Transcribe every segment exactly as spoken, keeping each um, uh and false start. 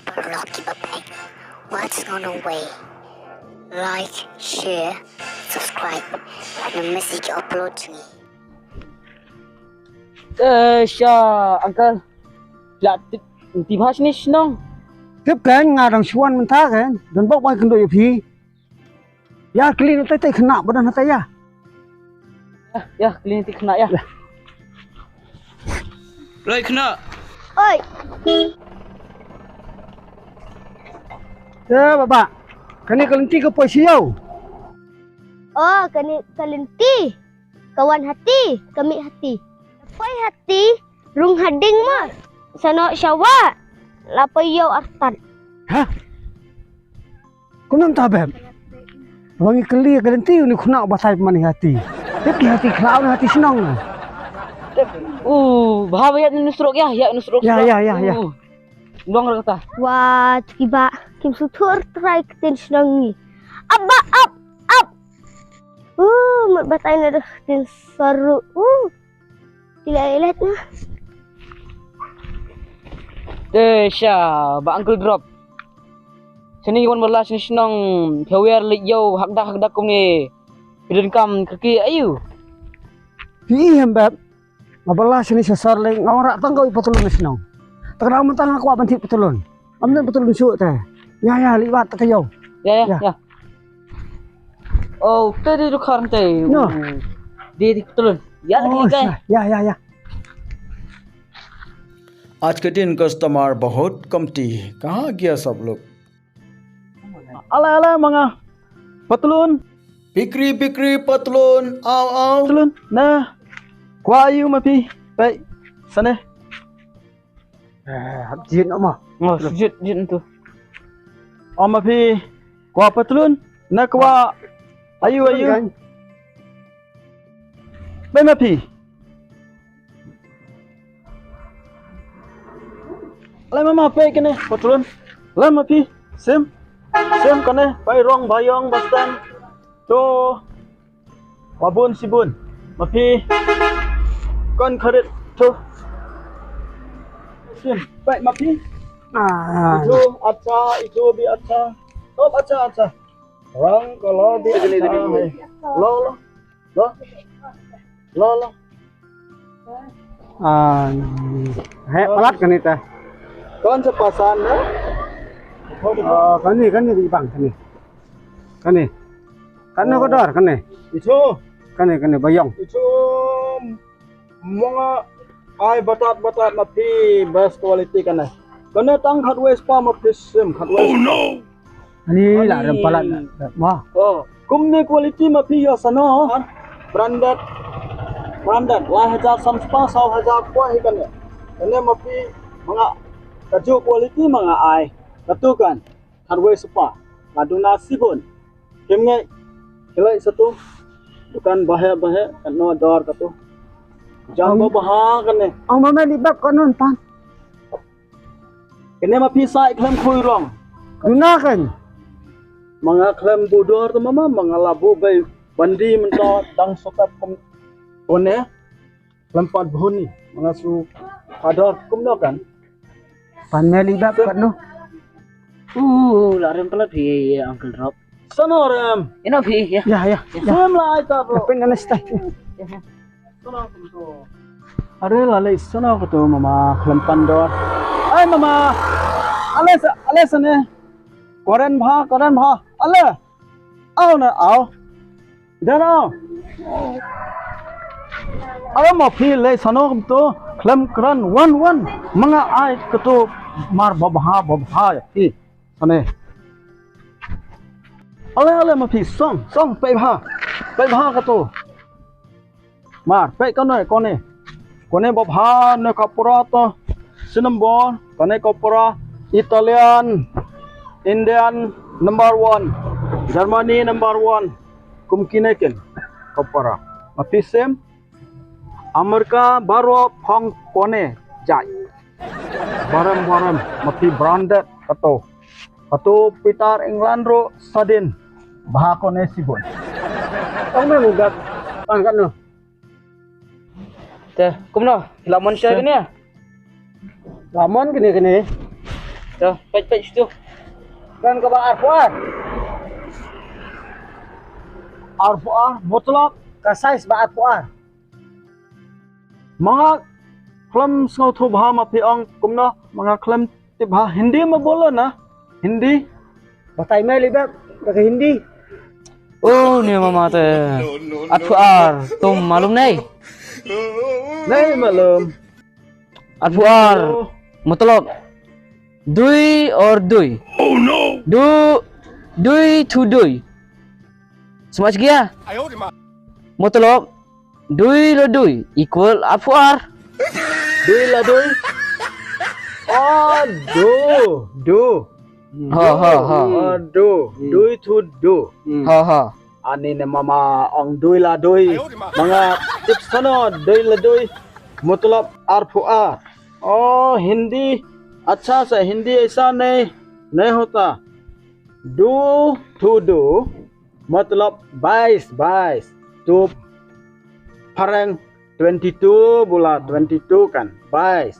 Paralok kiba peit, wat sngewbha like, share, subscribe, ne message upload jong ngi. Eh, sha, uncle. La tip, tip ha shane shnong. Tip kan, nga dang shuwa mynta kan. Don bok bai kynduh ïa phi. Ïa kylli na tai tai khynnah ba don hatai ïa. Ïa, ïa kylli na tai khynnah ïa. Ïa. Rai khynnah. Oi. Ïa baba. Kane ka lynti ka poi sha ïew. Oh, kane ka lynti. Ka wan hati, ka mih hati. Poi hati, rung hading mo. Sano shawa. La poi ïew artat. Ha? Kumno mynta beb? Ba ngi kylli ka lynti une khynnah ba tai man hati. Tip ki hati khlaw ne hati shnong ne. Uh, bha ba ïa nusrok ïa, ïa nusrok. Ïa, ïa, ïa, ïa. Uh. Long ra kata. Wat kiba kim sutur trai ktien shnong ngi. Ap ba ap ap. Uh, mut batai na deh ktien saru. Uh. Ila ila na. Te sha ba uncle drop. Sini wan bala sini shnong phewer lek yo hakda hakda kum ngi. Pidin kam kaki ayu. Hi hem bab. Nga bala sini sasar leng nga ora tang kau patlun shnong. Tang dang mentang aku ban thik patlun. Am nen patlun shu te. Ya ya liwat ta kayo. Ya ya ya. Oh, te di dukar te. No. Di di patlun. Ya lagi kai. Ya ya ya. आज के दिन कस्टमर बहुत कमती, कहाँ गया सब लोग? Ala ala manga patlun. Bikri bikri patlun, aw aw. Patlun na. Kwa ayu ma phi. Pai. Sane. Eh, hap jin ama. Oh, jit jit tu. Ama phi. Kwa patlun. Na kwa ayu ayu. Pai ma phi. Lem ma phi kane patlun. Lem ma phi. Sim. Sim kane pai rong bayong bastan. To. Wabun sibun. Ma phi. Kon kharit to. Sim. Pai ma phi. Ah. Itu acha, itu bi acha. Top acha acha. Rong kalo bi acha. Lo lo. Lo. Lo lo. Ah, he palat kane ta. Kon sa pasan na? Ah, kane kane di bang kane. Kane. Kane ko dor kane. Itu. Kane kane bayong. Itu. Manga ai batat batat ma phi best quality kane. Kane tang khatwei spah ma phi sim khatwei. Oh no. Ani la rem palat ma. Oh, kumne quality ma phi ïa sano. Branded. Branded. Lai hajar sam spah saw hajar kwah hi kane. Kane ma phi manga kaju quality manga ai. Katu kan. Khatwei spah. Kaduna sibun. Kim ngai. Kilai satu. Dukan bahe bahe. Kano dor katu. Jang ba baha kane. Ang mama di bab kanon pan. Kane ma phi sai khlem khui rong. Duna kan. Manga khlem budor tu mama manga labu bai bandi menta dang sokap kum kone. Khlem pat bhuni manga su pador kumno kan. Pan meli bab pat no. Uh, la rem palat phi ya uncle drop. Sono rem. Ino phi ya. Ya ya. Sem la ai ta bro. Pin na stai. Are la le sono ko to mama khlem pandor. Ai mama. Ale sa ale sa ne. Koren bha koren bha. Ale. Au na au. Dan au. Ale ma phi le sono ko to khlem kran wan wan manga ai ko to mar babha babha ya phi. Sane. Ale ale ma phi song song pei bha. Pei bha ko to. Mar, peit kane, kane. Kane babha ne kapura to. Sinambor, kane kapura Italian, Indian number one, Germany number one. Kum kine kin kapura. Ma phi sem America baroh phong kane jai. Barem barem ma phi branded kato. Kato Peter England ro sadin. Bha kone sibun. Ong me mugat. Pan kat no. Te, kumno? Lamon sha kene? Lamon kene kene. To, peit, peit shuh. Don kaba arphew ar. Arphew ar, matlab ka size ba arphew ar. Ma nga khlem sngewthuh bha ma phi ong kumno, ma nga khlem tip bha. Hindi ma bolo na? Hindi. Batai me liba baka Hindi. Oh, ne mama te. Arphew ar, tum malum nahi? Nahi malum. Arphew ar. Matlab, dui or dui. Oh no. Du, dui to dui. Samajh gaya? Matlab, dui la dui equal arphew ar. Dui la dui. Oh, du, du. Ha, ha, ha. Oh, du. Dui to du. Ha, ha. Ani ne mama ong dui la dui. Ma nga tip sano dui la dui. Matlab arphew ar. Oh, Hindi. Acha sa Hindi aisa nahi, nahi hota. Du to du. Matlab bais, bais. Tu phareng twenty two bula twenty two kan. Bais.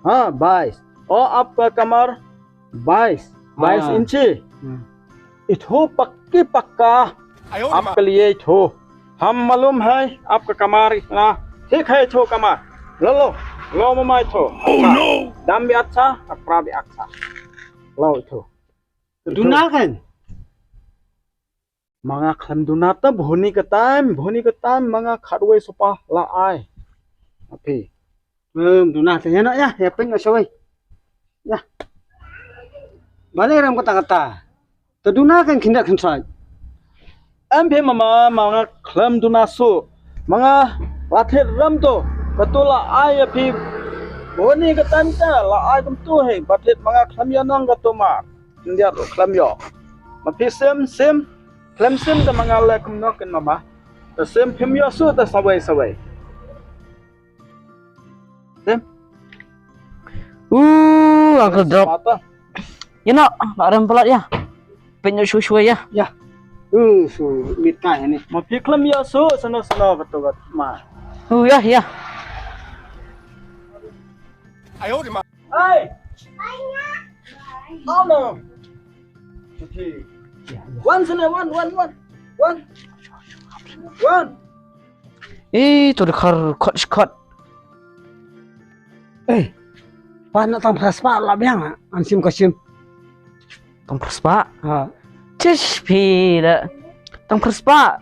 Ha, bais. Oh, aapka kamar bais. Bais inchi. Ithu pakki pakka. Aapke liye ithu. Hum malum hai, aapka kamar itna thik hai ithu kamar. Lo, lo. Lo mama ithu. Oh no. Dam bhi acha, kapra bhi acha. Lo ithu. Duna kan? Ma nga khlem duna ta bhoni ka time, bhoni ka time ma nga khatwei sopa la ai. Api. Em, duna ta ïa na ïa, ïa peng ka shawei. Ïa. Bale ram kata kata. Ta duna kan khinda khin sai. Em phi mama, ma nga khlem duna su. Ma nga la thied ram tu. Katu la ai ïa phi. Bhoni ka time ta la ai kum tu he. Ba thied ma nga khlem ïa nang katu ma. Khyndiat ruh khlem ïoh. Ma phi sim, sim. Khlem sim ta ma nga leh kumno kin mama. Ta sim phim ïoh su ta sawei sawei. Sim. Uh, Uncle Drop. Mata. Ïa noh, la rem palat ïa. Pynïoh shuwa shuwa ïa. Ïa. Uh, su mit kai ni. Ma phi khlem ïoh su sano sano betul bet ma. Uh, ïa, ïa. Hey! Oh no. Okay. Wan sini, wan, wan, wan. Wan. Wan. Eh, tu dekhar kot kot. Eh. Pan na tang phra spah la biang ah. An sim ka sim. Tang phra spah. Ha. Chish phi la. Tang phra spah.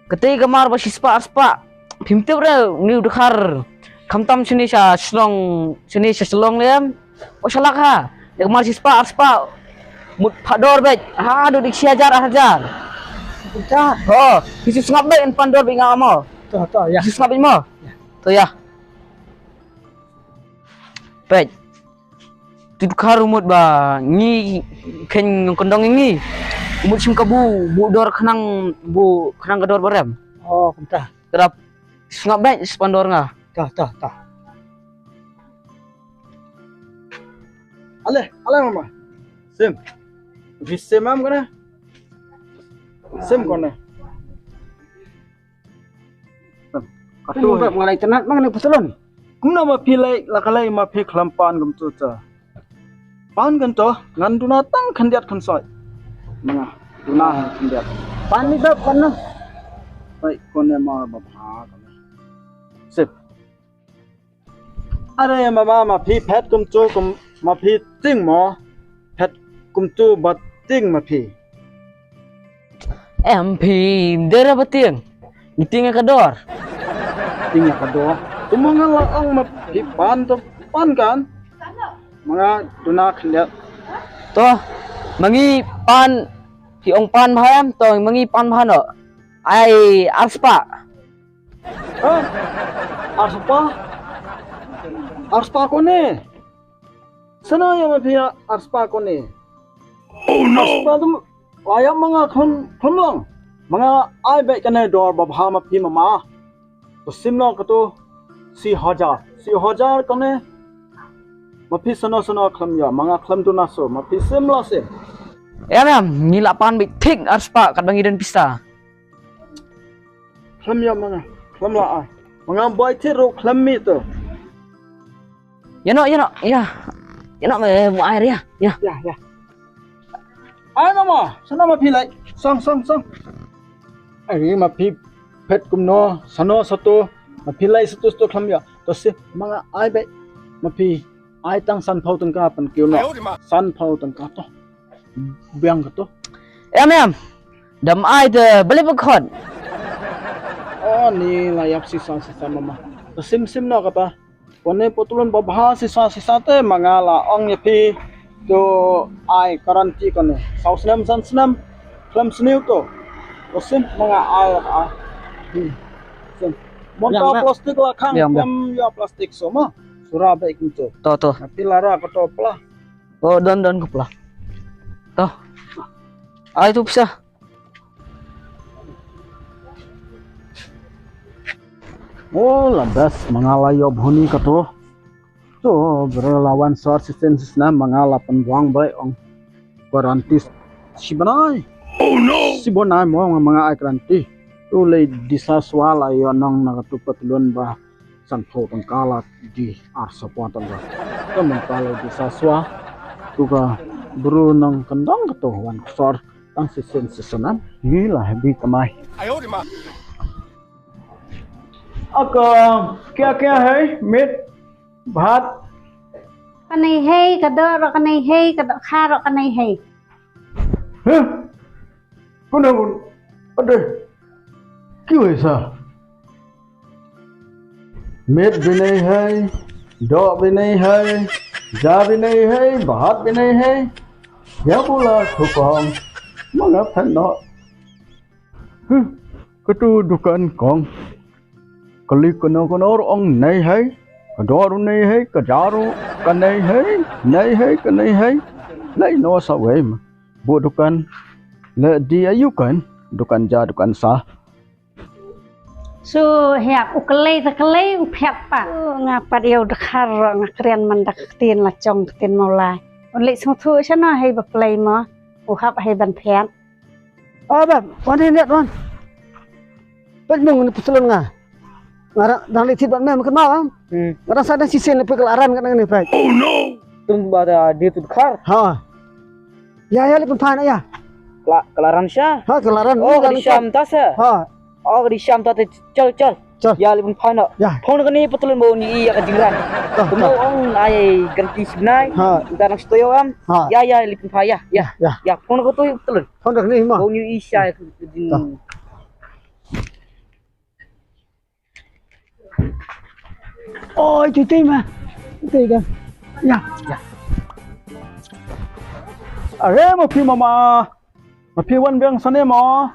Kata ka mar ba shispah arspah. Phim tip re, ni u dkhar. Khamtam shini sha Shillong, shini sha Shillong lem. O shalak ha. Dek mar shispah arspah. Mut phador bek. Ha, du dik shi hajar, ar hajar. Pynta. Ho, hi sngap bek en pandor bek nga mo. To, to, ïa. Hi sngap bek mo. Ïa. To ïa. Peit. Tu dkhar umut ba ngi khein kyndong ngi. Umut shim kabu, bu dor khnang, bu khnang ka dor barem. Oh, kumta. Kedap sngap bek spandor nga. Tah, tah, tah. Ale, ale mama. Sim. Bi sim am kana. Sim kone. Katu ba ngalai tenat mang ne pasalon. Kumno ma phi lai la kalai ma phi khlem pan kumtu ta. Pan kan to ngan duna tang khyndiat khynsoit. Nga duna khyndiat. Pan ni ba pan no. Bai kone ma ba pha kone. Sip. Are mama ma phi phet kumtu kum ma phi ting mo. Phet kumtu ba ting ma phi. Em phi dera ba ting. Ngi ting ka dor. Ting ka dor. Kumba nga la ong ma phi pan to pan kan. Ma nga duna khyndiat. To ma ngi pan phi ong pan ma em to ma ngi pan ma no. Ai arspah. Ha? Arspah? Arspah kone? Sana ya ma phi arspah kone? Oh no. Arspah tu la ya ma nga khum khum long. Ma nga ai bek kane dor ba bha ma phi mama. To sim long katu si hajar. Si hajar kone. Ma phi sana sana khlem ya ma nga khlem tu naso ma phi sim la sim. Ya mem ngi la pan bek thik arspah kat ba ngi den pisa. Khlem ya ma nga, khlem la ai. Ma nga bai thit ruh khlem mih to. Ya no, ya no, ya. Ïa noh me mo ai ria. Ïa. Ïa, ïa. Ai mama, shano ma phi lai? Song, song, song. Ai ma phi phet kumno, shano shato, ma phi lai shato shato khlem ïa. To shi ma nga ai beit, ma phi ai tang sanphew tyngka pan kiew noh. Sanphew tyngka to. Biang ka to. Em em. Dam ai te balik ba khot. Oh ni la ïap sisa sisa mama. To sim sim noh kata. Kane patlun babha sisa sisa te ma nga la ong ïa phi. To ai guarantee kane. Saw snem san snem. Khlem sniew to. To sim ma nga ai ai. Hmm. Sim. Mon ta plastik la khang khlem ïa plastik so ma. Sura ba ik to. To to. Phi la ra ka to pla. Oh don don ka pla. To. Ai tu pisa. Oh la best ma nga la ïoh bhuni ka to. To bre la wan sor sisen sisna ma nga la pynbuang bai ong. Guarantee shi bnai. Oh no. Shi bnai mo ma nga ai guarantee. Tu lei disa swa la ïoh nong na ka tu patlun ba. Sanphew tyngka la di ar saw phew tyngka. Ka mynta la di sa swa. Tu ka bru nang kyndong ka tu wan ksor tang sisen sisenan. Ni la hebi kamai. Aka kya kya hai mit bhat. Kanai hai ka do ro kanai hai ka do kha ro kanai hai. Huh? Kuna kun. Ade. Kiwei sa. Met binei hai, dok binei hai, ja binei hai, bahat binei hai. Ya bula thukong, manga phen no. Huh, katu dukan kong. Kali kano kano ong nei hai, kador nei hai, kajaru kanei hai, nei hai, kanei hai. Lai no sa wei ma. Bu dukan, le di ayu kan, dukan ja, dukan sa. Su hiap u klei ta klei u phiap pat. Nga pat ïa u dkhar ro nga krian man da ka ktien la chong ktien mawlai. Un leit sngewthuh shano hei ba klei mo u hap hei ban phiat. Oh bab, wan hei net wan. Pet mung ni putlon nga. Nga dang leit thit ban mem kenal am. Nga dang sa dang sisen ni pek la ran nga dang ni pek. Oh no. Tum ba da dia tu dkhar. Ha. Ya ya leit pun phan ya. Kela kelaran sha. Ha kelaran. Oh kadi sham ta sa. Ha. Oh kadi sham ta te chal chal. Chal. Ya leit pun phan no. Ya. Phong kani patlun bau ni ya ka jingran. Tum ong ai ganti sibnai. Ha. Ntar nang stoyo am. Ha. Ya ya leit pun phan ya. Ya. Ya. Ya phong ko tu patlun. Phong kani ma. Bau ni isha. Oi, tui tui ma. Tui ka. Ya. Ya. Are ma phi mama. Ma phi wan biang sane ma.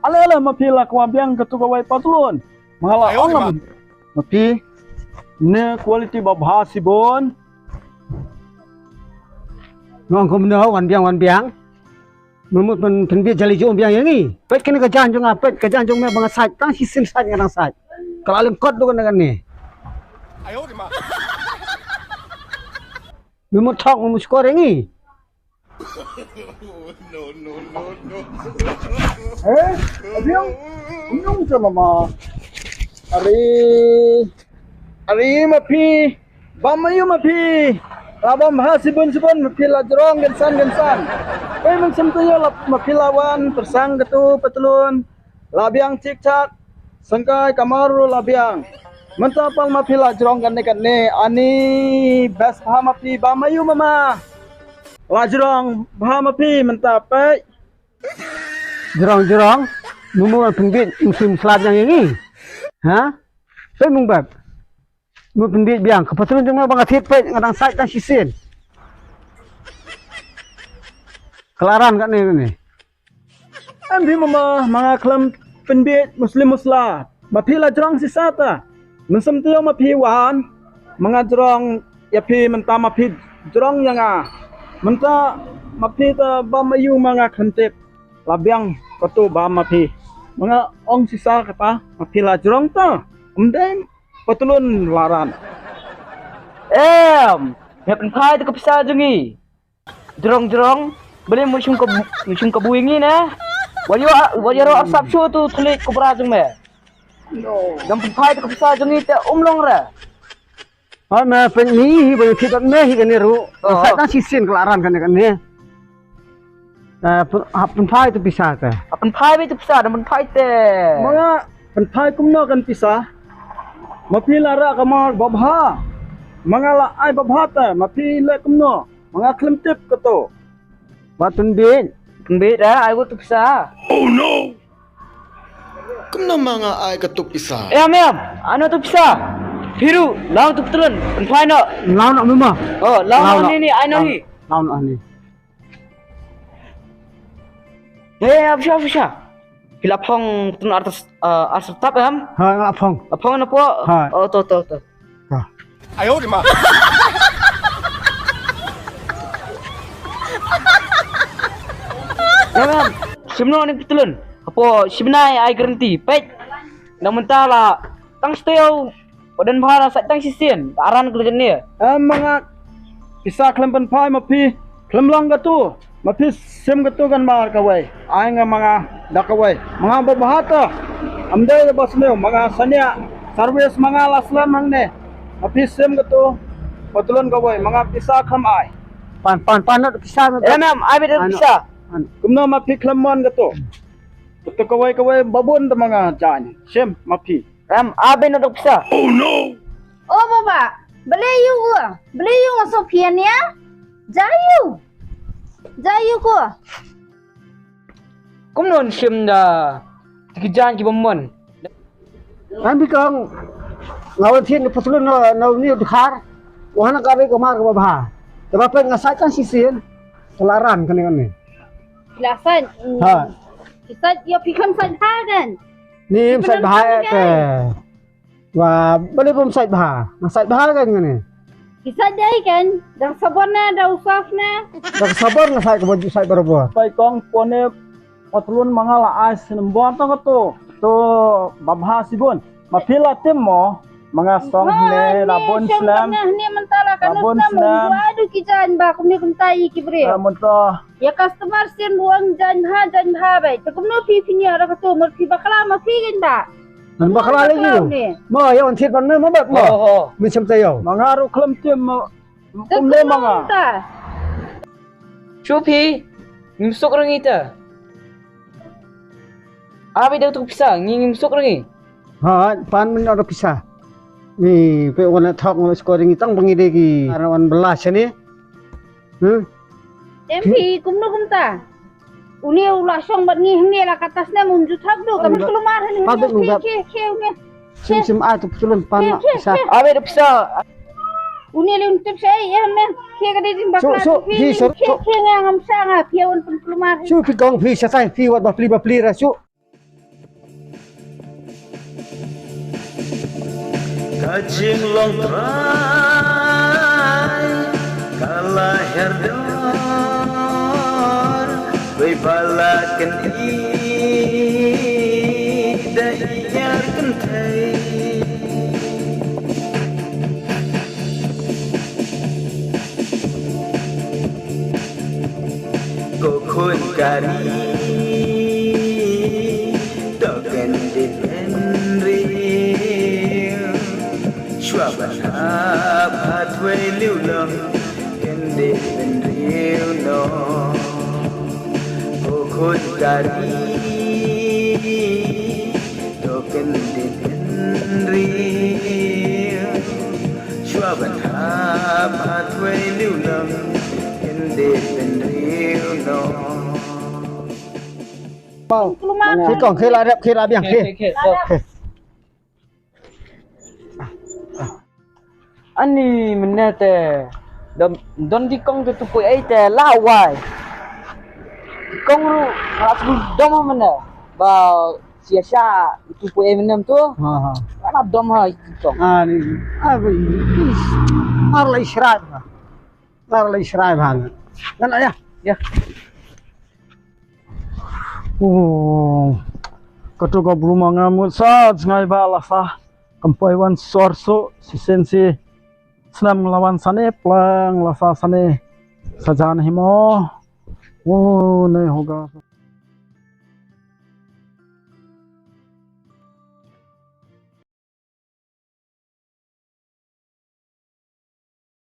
Ale ale ma phi la kwah biang katu kawei patlun. Ma la ong ma. Ma phi ne quality ba bha sibon. Ngong kumno wan biang wan biang. Mut pynbiej jali jong biang ïa ngi. Peit kane ka jan jong nga, peit ka jan jong me ba nga sait tang shisien sait nga dang sait. Ka la lyngkot du kane kane. Mut thok mut skor ïa ngi. Eh, abiang, unyung sa mama. Ari. Ari ma phi. Bam aïu ma phi. La bam ha sibun sibun ma phi la jrong gensan gensan. Pei mynsiem taïew la ma phi la wan pyrsang katu patlun. La biang chik chak. Sengkai kamar ruh la biang. Mynta pal ma phi la jrong kane kane ani best bha ma phi bam aïu mama. La jrong bha ma phi mynta pei. Jrong jrong. Mumu pynbit musim slap yang ini. Ha? Pei mung bab. Mut pynbit biang ka patrun jong nga ba nga thied peit nga dang sait dang shisien. Kelaran kat ni ni. Em phi mama ma nga khlem pynbit muslim musla. Ma phi la jrong sisa ta. Mynsiem taïew ma phi wan ma nga jrong ïa phi mynta ma phi jrong ïa nga. Mynta ma phi ta bam aïu ma nga khlem tip. La biang katu bam ma phi. Ma nga ong sisa kata ma phi la jrong ta. Em dei Patlun laran. Em, me pynphai te ka pisa jong ngi. Jrong jrong, beli mu shum ka mu shum ka bui ngi ne. Wa yo wa yo ro sap shu tu thuli kubra jong me. Jam pynphai te ka pisa jong ngi te um long re. Ba me pyn ni hi ba ki dot me hi kane ruh. Oh. Sa tang shisien ka la ran kane kane. Eh, pyn-, ha pynphai tu pisa te. Ha pynphai beit tu pisa, da pynphai te. Ma nga pynphai kumno kan pisa. Ma phi la rah ka mar babha. Ma nga la ai babha te, ma phi leh kumno. Ma nga khlem tip kato. Ba tun beit. Tun beit da, ai ko tu pisa. Oh no. Kumno ma nga ai kato pisa? Em, em, ano tu pisa? Phi ruh, lang tu petlun, pynphai noh. Lang noh mama. Oh, lang noh ni ni, ai noh ni. Lang noh ni. Eh, apa sha, apa sha? Phi la phong tu ar, eh, ar sertap em? Ha, la phong. La phong na po? Ha. Oh, to, to, to. Ha. Ayo di ma. Em, em, shim noh ni petlun. Hapoh shi bnai ai guarantee. Peit. Nang mynta la tang steo. Oden bha la sait tang shisien. Aran kle jane. Em, ma nga pisa khlem pynphai ma phi. Khlem long katu. Ma phi sim katu kan mar kawei. Ai nga ma nga da kawei. Ma nga babha ta. Am dei ba sniew ma nga sania. Service ma nga la slem hangne. Ma phi sim katu. Petlun kawei ma nga pisa khlem ai. Pan, pan, pan, not pisa, not. Em, em, ai beit pisa. Kumno ma phi khlem mon katu. Katu kawei kawei babun ta ma nga jan. Sim ma phi. Em, ai beit not pisa. Oh no. Oh baba, bale yu ko, bale yu nga so phian ya. Jayu. Jayu ko. Kumno shim da. Tiki jan ki bamon. Kan bi kong. Ngawan thin petlun na, na ni dkhar. Wahana ka be kamar ka babha. Te ba peng nga sait kan shisien. Kelaran kane kane. Kelasan. Ha. Kisait ya pikam sait ha kan. Ni sait bha ke. Wa, bale bym sait bha. Nga sait bha kan ngane. Ki sait dei kan, da sabon na, da usaf na. Da sabon nga sait ka baju sait barabor. Pai kong pone patlun ma nga la ai snem bor to kato. To babha sibun. Ma phi la tim mo. Ma nga song ne la bun snem. Ne mynta la kan snem. Wa du ki jan ba kumne kumta i ki bre. La mynta. Ya customer sien ruang jan ha jan ha bai. Te kumno phi phi nia ra kato mur phi bakla ma phi kan ba. Nan bakla lagi tu. Ma ya on thied ban me ma bat ma. Oh, oh. Min sem tayo. Ma nga ruh khlem tim ma. Kum le ma nga. Shu phi. Ngim suk rangi ta. Abi dak tu pisa ngi ngim suk rangi. Ha, pan min dak pisa. Ni pe wan thok ngam suk rangi tang bangi de ki. Ara wan belas ni. Hmm? Em phi kumno kumta. Uni u la shong bat ngi hne la katas ne mun ju thak du kam kulumar hne. Pat ngi ke ke ke uni. Sim sim ai tu psulun pan na pisa. Abe da pisa. Uni le un tip sai em ne. Ke ka de jin bakla. Su su phi su. Ke ke nga ngam sa nga phi un pun kulumar. Su phi gong phi sa sai phi wat bapli bapli ra su. Ka jinglong trai ka la her dor, wei ba la kynti da ïar kynthei. Ko khun ka ri to kyndit bynriew. Shuwa ban hap hathwei liw long kyndit bynriew noh. Ko khun ka ri to kyndit bynriew. Shuwa ban hap hathwei liw long kyndit bynriew noh. Pau. Ki kong khela rep khela biang. Khela, khela. Ani mynne te don, don ki kong te tu poi ai te la wai. Ki kong ru la tu dom mynne ba sia sha tu poi ai mynne tu. Ha ha. Ana dom ha ki kong. Ani a ba is ar la israi ba. Ar la israi ba. Ngan aya. Ya. Oh, kato ka bru ma nga mut sa jngai ba la sa kam poi wan sor su sisen si snam la wan sane plang la sa sane sajan himo. Oh, ne hoga.